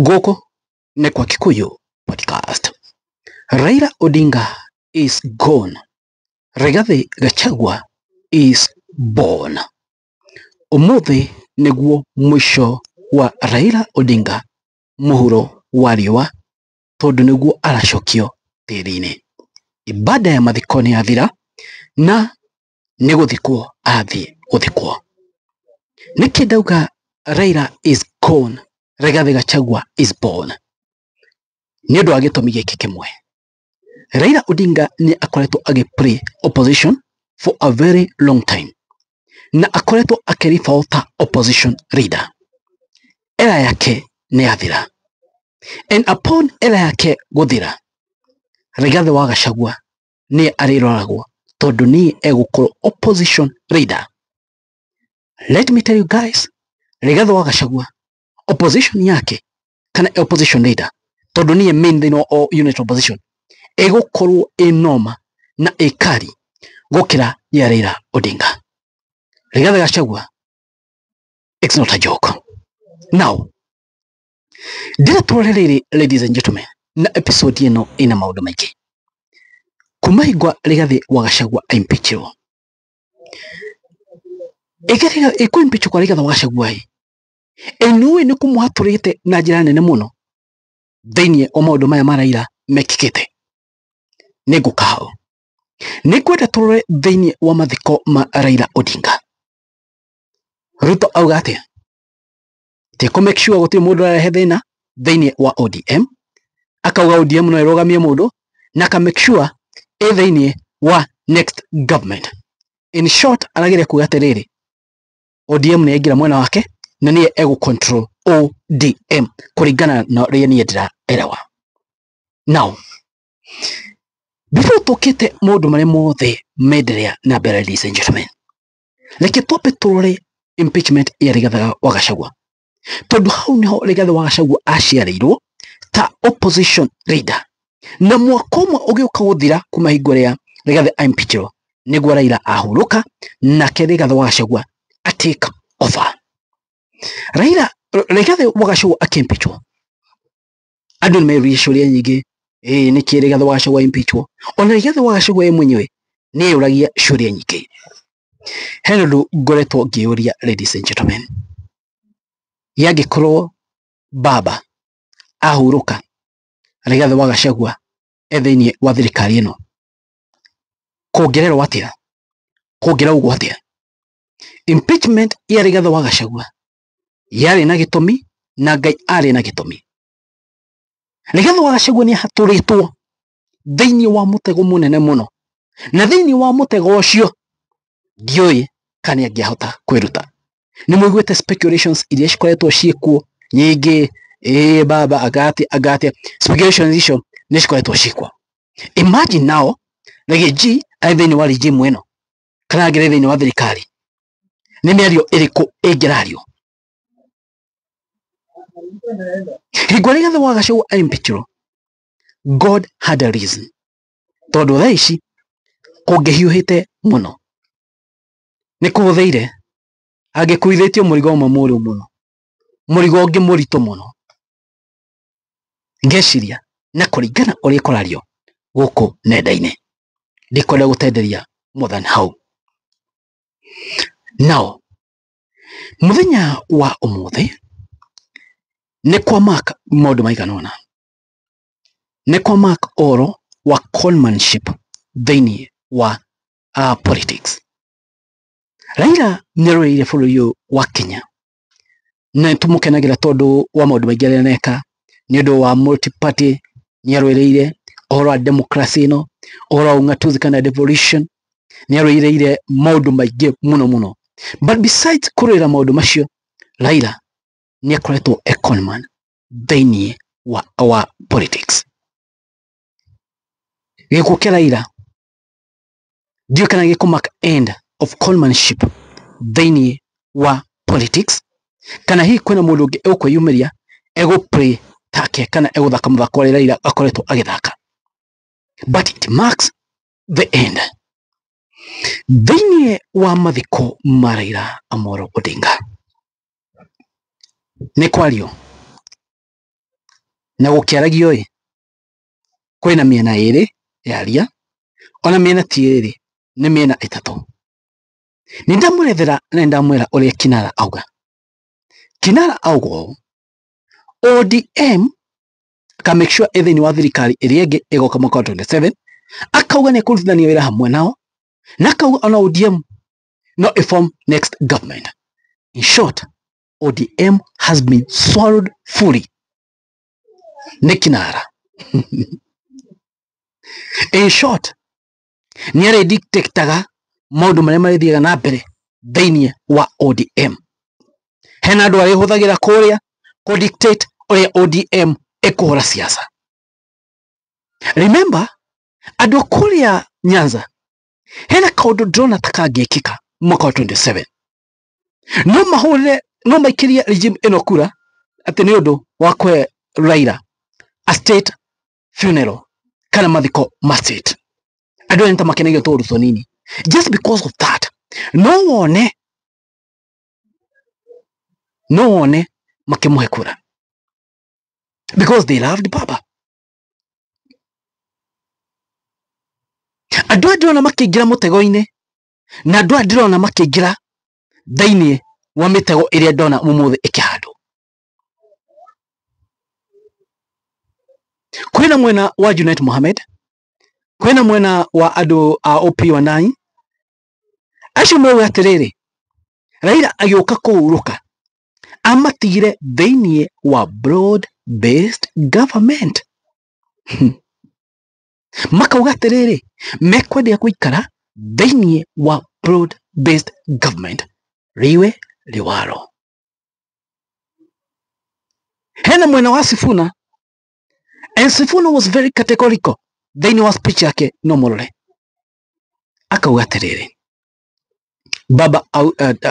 Gũkũ nĩ kwa Kikuyu Podcast. Raila Odinga is gone. Rigathi Gachagua is born. Ũmũthĩ nĩguo mũico wa Raila Odinga mũhuro wa riũa tondũ nĩguo aracokio tĩri-inĩ. Ibada ya mathiko nĩ yathira na nĩ gũthikwo arathiĩ gũthikwo. Nĩkĩ ndauga Raila is gone, Rigathi Gachagua is born? Nĩ ũndũ wa gĩtũmi gĩkĩ kĩmwe. Raila Odinga nĩ akoretwo agĩ play opposition for a very long time na akoretwo akĩribao ta opposition leader. Era yake nĩ yathira, and upon era yake gũthira, Rigathi wa Gachagua nĩ arĩroragwo tondũ nĩye egũkorwo opposition leader. Let me tell you guys, Rigathi wa Gachagua opposition yake kana opposition leader tondũ nĩye main thĩinĩ wa unit opposition ĩgũkorwo ĩ noma na ĩkari gũkĩra ya Raila Odinga. Rigathi Gachagua, it's not a joke. Now, ndĩra tũrore rĩrĩ, ladies and gentlemen, na episode ĩno ĩna maũndũ maingĩ. Kuma hingo Rigathi wa Gachagua aimpeachirwo, ĩkũ impeach kwa Rigathi wa Gachagua ĩ ĩnũĩ nĩ kũmũhatũrĩte na njĩra nene mũno thĩinĩ wa maũndũ maya ma Raila mekĩkĩte. Nĩ ngũka hau, nĩ ngwenda tũrore thĩinĩ wa mathiko ma Raila Odinga. Ruto auga atĩa? Ti kũ make sure gũtirĩ mũndũ ũrarehe thĩna thĩinĩ wa ODM, akauga ODM no ĩrũgamie mũndũ na aka make sure ĩ thĩinĩ wa next government. In short, arageria kuga atĩrĩrĩ, ODM nĩ yaingĩra mwena wake na nĩye egũ control ODM kũringana na ũrĩa niĩ ndĩraelewa. Now, before tũkĩte maũndũ marĩa mothe menderea na mbere, ladies and gentlemen, reke twambe tũrore impeachment ya Rigathi wa Gachagua tondũ hau nĩho Rigathi wa Gachagua aciarĩirwo ta opposition leader, na mwaka ũmwe ũgĩũka gũthira kuma hingo ĩrĩa Rigathi aimpeachirwo nĩguo Raila ahurũka nake Rigathi wa Gachagua a take over. Raila Rigathi wa Gachagua akĩimpeachwo, andũ nĩmeyũririe ciũria nyingĩ, ĩĩ nĩkĩ Rigathi wa Gachagua impeachwo? Ona Rigathi wa Gachagua ye mwenyewe nĩeyũragia ciũria nyingĩ. Hena ũndũ ngoretwo ngĩyũria, ladies and gentlemen, yangĩkorwo baba ahurũka Rigathi wa Gachagua e thĩinĩ wa thirikari ĩno, kũngĩrerwo atĩa? Kũngĩraugwo atĩa? Impeachment ya Rigathi wa Gachagua yarĩ na gĩtũmi na Ngai arĩ na gĩtũmi. Rigathi wa Gachagua nĩ ahatũrĩtwo thĩinĩ wa mũtego mũnene mũno, na thĩinĩ wa mũtego ũcio ndiũĩ kana nĩ angĩahota kwĩruta. Nĩ mũiguĩte speculations iria cikoretwo ciĩkuo nyingĩ, ĩĩ baba agati agati, speculations icio nĩ cikoretwo ciĩkuo. Imagine now Riggy G arĩ thĩinĩ wa regime ĩno kana angĩrĩ thĩinĩ wa thirikari, nĩ mĩario ĩrĩkũ ĩngĩrario? Hingo Rigathi wa Gachagua aimpeachirwo, God had a reason, tondũ thaa ici kũngĩhiũhĩte mũno nĩ kũhũthĩire angĩkuithĩtio mũrigo ũmwe mũũru mũno, mũrigo ũngĩ mũritũ mũno. Ngeciria na kũringana ũrĩa kũrario gũkũ nenda-inĩ, ndikwenda gũtenderia more than hau. Now, mũthenya wa ũmũthĩ nĩ kwa mark maũndũ maigana ũna, nĩ kwa mark ũhoro wa conmanship thĩinĩ wa politics. Raila nĩ arũĩrĩire bũrũri ũyũ wa Kenya na nĩtũmũkenagĩra tondũ wa maũndũ maingĩ arĩa aneka nĩ ũndũ wa multi party, nĩ arũĩrĩire ũhoro wa democracy ĩno, ũhoro wa ung'atuzi kana devolution, nĩ arũĩrĩire maũndũ maingĩ mũno mũno. But besides kũrũĩra maũndũ macio, Raila nĩ akoretwo e conman thĩinĩ wa politics. Gĩkuũ kĩa Raila ndiũĩ kana gĩkũ mark end of conmanship thĩinĩ wa politics, kana hihi kwĩna mũndũ ũngĩ ũkwĩyumĩria egũ play take kana egũthaka mũthako ũrĩa Raila akoretwo agĩthaka, but it marks the end. Thĩinĩ wa mathiko ma Raila Amolo Odinga nĩ kwario Na gũkĩaragio ĩ, kwĩna mĩena ĩrĩ yaria, ona mĩena ti ĩrĩ, nĩ mĩena ĩtatũ. Nĩ ndamwerethera na nĩ ndamwĩra ũrĩa Kinara auga. Kinara auga ũũ, ODM aka make sure ĩ thĩinĩ wa thirikari ĩrĩa ĩngĩ ĩgoka mwaka wa 27, akauga nĩ ekũrutithania wĩra hamwe nao, na akauga ona ODM no ĩform next government. In short, ODM has been swallowed fully nĩ Kinara. In short, nĩ arĩ dictateaga maũndũ marĩa marĩthiaga na mbere thĩinĩ wa ODM. Hena andũ arĩhũthagĩra kũrĩa kũ dictate ũrĩa ODM ĩkũhũra siasa. Remember, andũ kũrĩa Nyanza hena kaũndũ ndĩrona ta kangĩkĩka mwaka wa 27. No mahũrĩre, no maikĩrie regime ĩno kura atĩ nĩ ũndũ wa kũhe Raila a state funeral kana mathiko ma state. Andũ aya nĩ ta makenagio tũũndũ tũnini. Just because of that, no wone makĩmũhe kura because they loved Baba. Andũ aya ndĩrona makĩingĩra mũtego-inĩ, na andũ aya ndĩrona makĩingĩra thĩinĩ wa mĩtego ĩrĩa ndona ũmũthĩ ĩkĩhandwo. Kwĩna mwena wa Junet Mohamed, kwĩna mwena wa andũ a OP Wandayi, acio moiga atĩrĩrĩ, Raila agĩũka kũhurũka amatigire thĩinĩ wa broad based government. Makauga atĩrĩrĩ, mekwendea gũikara thĩinĩ wa broad based government riwe liwalo. Hena mwena wa Sifuna, and Sifuna was very categorical thĩinĩ wa speech yake, no mũrore akauga atĩrĩrĩ, baba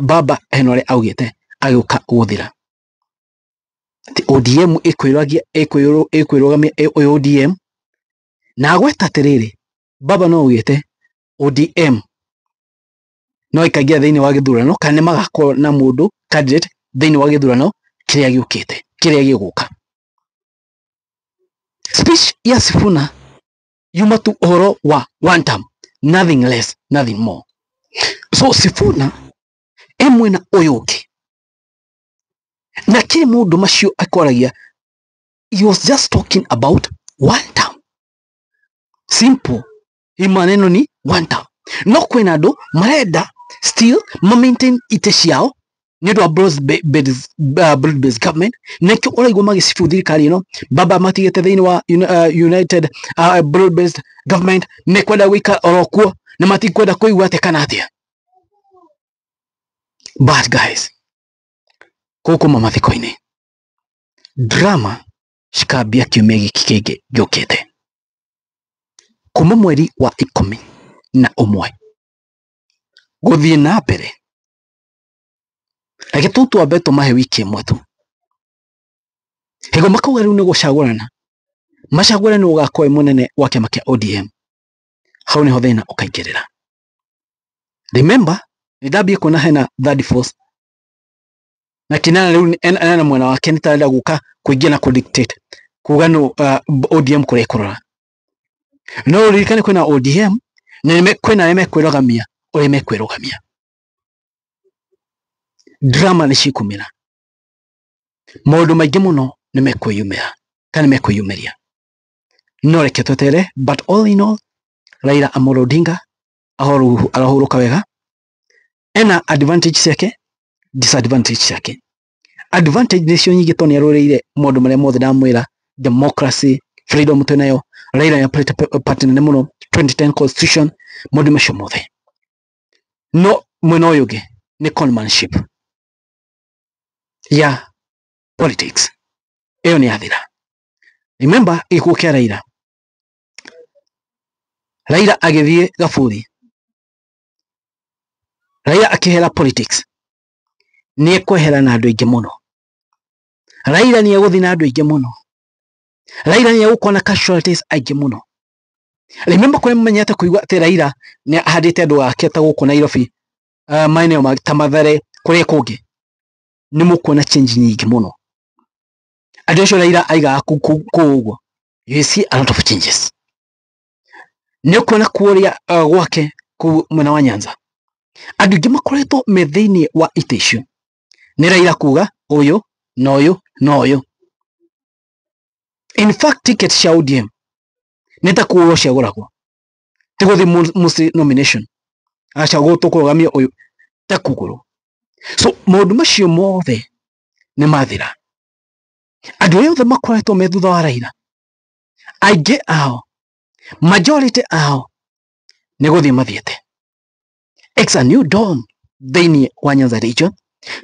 baba hena ũrĩa augĩte agĩũka gũthira atĩ ODM ĩkwĩrũgamia ĩ ODM, na agweta atĩrĩrĩ, baba no augĩte ODM no ĩkaingĩra thĩinĩ wa gĩthurano kana nĩ magakorwo na mũndũ candidate thĩinĩ wa gĩthurano kĩrĩa gĩũkĩte, kĩrĩa gĩgũka. Speech ya Sifuna yuma tu ũhoro wa one term, nothing less, nothing more. So Sifuna e mwena ũyũ ũngĩ, na kĩrĩ mũndũ macio akwaragia, he was just talking about one term. Simple. Hii maneno ni one term. No kwĩna andũ marenda still ma maintain ite ciao nĩ ũndũ wa broad based government, nĩkĩo ũraigua magĩcibu thirikari ĩno, baba matigĩte thĩinĩ wa united broad based government, mekwenda gũikara oro kuo na matikwenda kũigua atĩa kana atĩa. But guys, gũkũ mathiko-inĩ drama cikambia kiumia gĩkĩ kĩngĩ gĩũkĩte, kuma mweri wa 11 gũthiĩ na mbere. Reke tu twambe tũmahe wiki ĩmwe tu, hĩgo makauga rĩu nĩ gũcagũrana, macagũre nĩ ũgakorwo wĩ mũnene wa kĩama kĩa ODM. Hau nĩho thĩna ũkaingĩrĩra. Remember, nĩ ndambia kuona hena third force, na Kinara rĩu ena mwena wake nĩ tarenda gũka kũingĩra na kũ-dictate kuga no ODM kũrĩa ĩkũrora. No ũririkane kwĩna ODM na kwĩna arĩa mekwĩrũgamia ũrĩa mekwĩrũgamia. Drama nĩ cikumĩra, maũndũ maingĩ mũno nĩ mekwĩyumĩra kana mekwĩyumĩria. No reke twetere, but all in all, Raila Amolo Odinga arahurũka wega. Ena advantage ciake, disadvantage ciake. Advantage nĩcio nyingĩ tondũ nĩarũĩrĩire maũndũ marĩa mothe ndamwĩra, democracy, freedom twĩnayo, Raila nĩ aplayed part nene mũno, 2010 constitution, maũndũ macio mothe. No mwena ũyũ ũngĩ nĩ conmanship ya politics, ĩyo nĩ yathira. Remember gĩkuũ kĩa Raila, Raila agĩthiĩ Gaburi, Raila akĩhera politics, nĩ ekwehera na andũ aingĩ mũno. Raila nĩ egũthiĩ na andũ aingĩ mũno. Raila nĩ egũkorwo na casualties aingĩ mũno. Remember kũrĩa mũmenyete kũigua atĩ Raila nĩ ahandĩte andũ ake ta gũkũ Nairobi, maeneo ta Mathare, kũrĩa kũngĩ, nĩ mũkuona change nyingĩ mũno. Andũ acio Raila aigaga kũu ũguo, you see a lot of changes. Nĩ ũkuona kũrĩa gwake kũu mwena wa Nyanza andũ aingĩ makoretwo me thĩinĩ wa itĩ icio nĩ Raila kuga ũyũ na ũyũ na ũyũ. In fact ticket cia ODM nĩ ta kũgũrwo ciagũragwo, ti gũthiĩ mũciĩ nomination, aca tũkũrũgamia ũyũ, ta kũgũrwo. So maũndũ macio mothe nĩ mathira. Andũ arĩa othe makoretwo me thutha wa Raila, aingĩ ao, majority ao nĩ gũthiĩ mathiĩte. It's a new dawn thĩinĩ wa Nyanza region,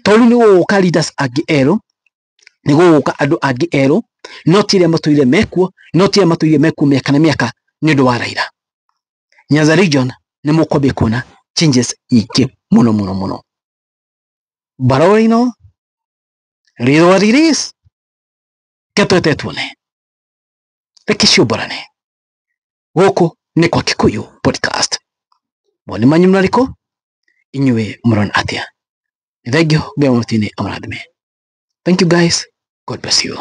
tondũ nĩ gũgũka leaders angĩ erũ, nĩ gũgũka andũ angĩ erũ, no ti arĩa matũire mekuo, no ti arĩa matũire mekuo mĩaka na mĩaka nĩ ũndũ wa Raila. Nyanza region nĩ mũkwambia kuona changes nyingĩ mũno mũno mũno. But all in all, it is what it is. Reke twete tuone, reke ciũmbũrane. Gũkũ nĩ kwa Kikuyu Podcast. Mawoni manyu marĩkũ? Inyuĩ mũrona atĩa? Nĩ thengiũ Ngai wa matu-inĩ amũrathime. Thank you guys. God bless you.